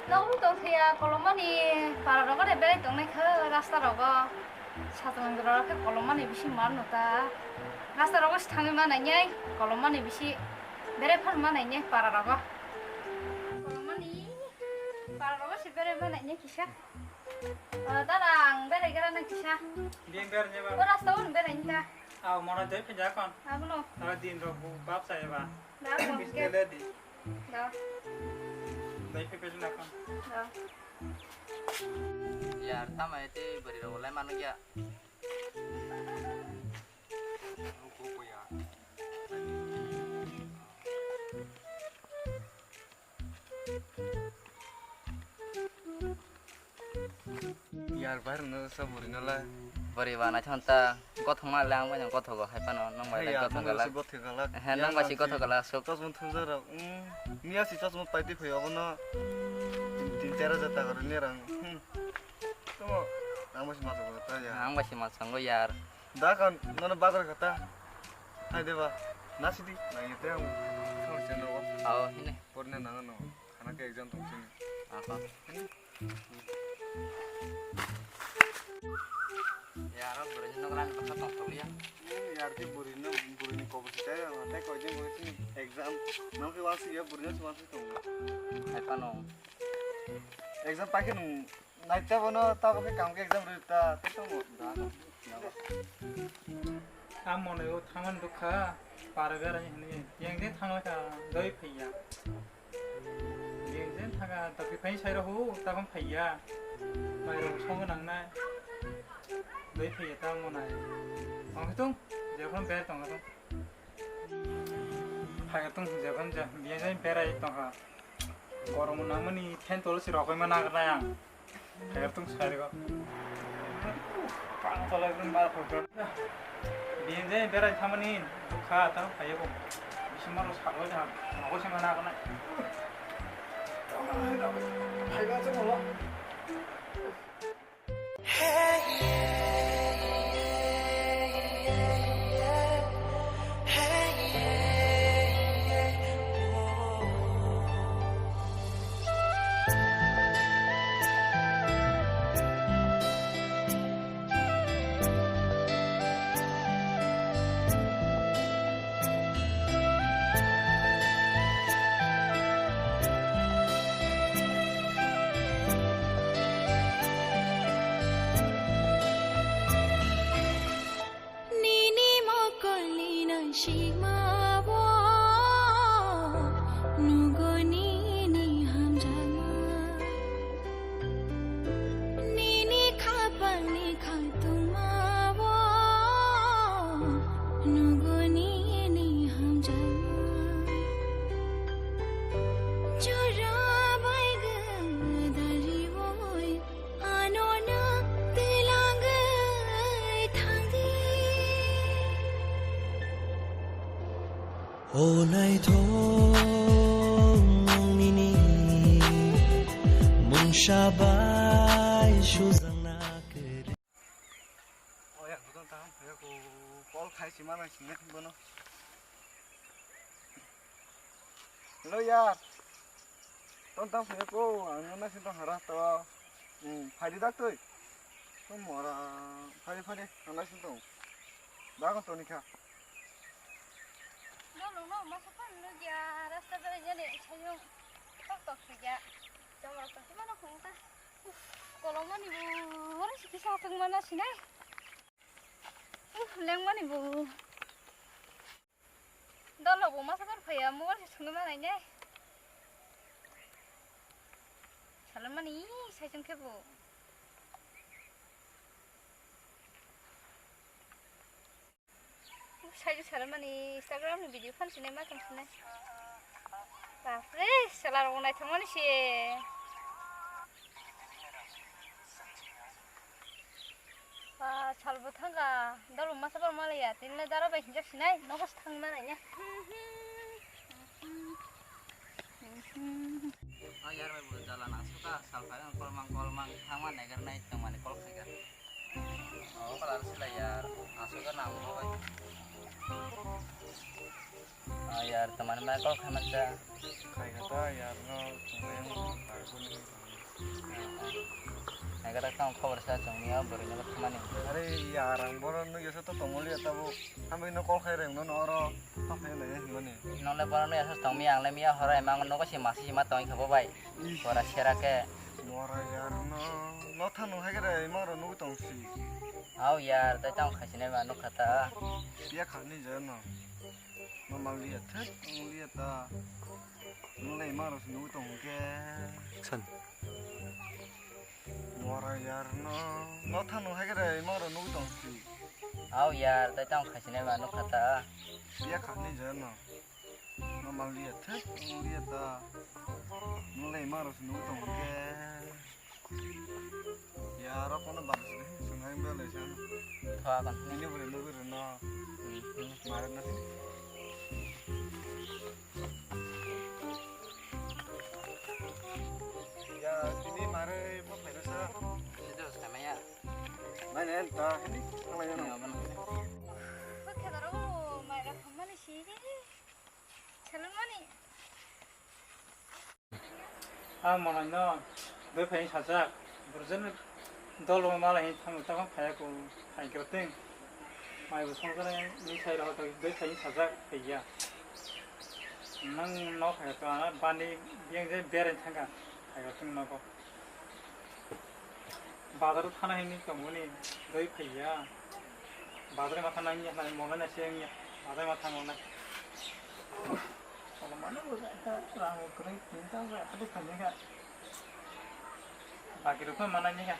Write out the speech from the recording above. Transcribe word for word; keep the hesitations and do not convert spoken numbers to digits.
Nokbo tongthaya kolomani para rogo de berai tongnai kha rasta rogo. Satang jora khe kolomani bisi mar no ta. Rasta rogo se thangwi ma nainai kolomani bisi berai phan ma nainai para rogo. Kolomani para rogo se berai ma nainai kisa. Ah, tara ang berai gara na kisa. Din ber je ba. O rasta un berai ni ta. Aw, mona jai phe ja kon. Abono. Tara din ro bu bap sa eba. Da kon Bis ke. Kele di. Da. Dai phe phe na kon. Da. Yar, tama ete bari ro lai manu ya. Ko ko ya. Yar, bar no sa buri no la. Bari ba nai thon ta. Gothok ma le ang bai gothok go hai pano nong bai Hey, ya, gothok nong gala. Bai gothok gala. He nong bai gothok gala sok. Chosma thumjak rok. Mm, miya si chosma pai di phai obo no. Tin, tin char hajar taka rok ni rang. Hmm. Tamo, ang bai si ma thok ta ya. Ang bai si ma thok go yar. Da kan, nono bazar kata. Hai deba. Nasidi, nang yete ang. Kau chendo wa. Aw, hine. Porne nang no. Khana ke exam tong sini. Aha. Hine. Yar, bwrwi ni nokra ni bwkha tong thok ya. Yar ke bwrwi no, bwrwi ni kobor si tai, tai koi din bwrwi sini exam. Nang ke wasi ya, bwrwi no si wasi tong. Hai pano. Exam paikhe nung Naita bono tabok khe kam khe exam rwta tei tongo. Da, da, da. Amo nai o thaman dukha para berai hwnwi. Yang je thangla kha doi phaiya. Yang je thanga doi phai sai rohu tabok phaiya. Mai rok song nang nai. Doi phaiya tamo nai. Ang tung je phon ber tong tung. Phai tung je phon je yang je berai tong ha. Gorom nangmani fan tolo si rokoi ma nagra yang. Kaya tung sai rego. Pang tolo ekdom bar photo. Biyen je berai thamani dukha ta kaya bo. Bisi maro sakoi ta. Rokoi si ma nagra. Phai ba je molo. Nini mokolni nangsikmao nugo nini hamjakma. Nini khapangni khangtungmao nugo nini hamjakma. Jora bai gada riwoi ano na twlangwi thangdi. O naithok nini mungsa bai sujak na kwrwi. Oya, gudang taham phaiya ko, call khai si mana sini bono. Hello yar. Ton tam phaiya ko, ang na sin ton hara to. Hmm, phai di dak tui. Ton mora, phai di, phai di, ang na sin ton. Dak ton ni kha. Dolong no masa pan no ya, rasta berai jani sayung. Tok tok ya. Jomor to mana khung ta. Uf, kolong mani bo, ora si kisa tong mana sinai. Uf, leng mani bo. Dolo bo masa kar phaiya, mobile se sungwi manai ne. Salam mani, sai sung khe bo. Uf, sai sung salam mani, Instagram ni video phan sinai ma tong sinai. Bapre, sala rok naithok mani se. Ba, salbo thangkha, dol masa bar malaya, tinle dara bai hinjak sinai, nogo se thangna nai ne. Ah, yar bai bo jala nang suka, sal phai ang kolmang kolmang thangma negar nai tongmani kol khaikha. Oh, kalar sila yar, asuka nang bo bai. Ah, yar, tamani mai kok khaman ta. Khai kha ta, yar, no, tongmani ang kha, boni. Hai kha ta, tong khobor sa chong niya, bwrwi no thumani. Are, yar, ang boro no yasa to tongmoli ya tabo. Hambai no kol khai reng no, no, oro, ha khai na ya himani. Nong le boro no yasa tong mi, ang le miya horo, emang no ko si masi si ma tong kha bo bai. Ih. Bora sera ke. Bora yar no, no thanu hai kha re, emang ro no tong si. Au yar, tai tong khai si ne ma no kha ta. Ya kha ni je no. No mangliya, thek, mangliya ta. Nung le ima rok se nugwi tong hwnkhe. San. Bora yar no, no thang nung hai khe re ima rok nugwi tong si. Au yar, tai tang khai sinai ma nukha ta. Ya kha ni je no. No mangliya, thek, mangliya ta. Nung le ima rok se nugwi tong hwnkhe. Ya, aro kono bang sini, sungai bela sana. Tho, akan. Ini boleh nugui reno. Hmm. Mare na sini. Ya, sini mare mo phaina sa. Sini dos kami ya. Mana enta ini, kalau yang Ya, mana? Kok kata ro, mare khamani sini. Salam mani. A manai no doi phai sajak, burjani dol rok malai hin tamo tamo phaiya ko hai khe teng. Mai bo songkar ni sai rok doi phai sajak phaiya. Nang no phai to ana bani biyang je berai thangka hai khe teng nogo. Bazar o thana hini tongmani doi phaiya. Bazar ma thana hini hai mona na se hini. Bazar ma thana na. Kalau mana bo ka rang kering pinta ka ada kanya ka. Bagi rupa mana ni ka.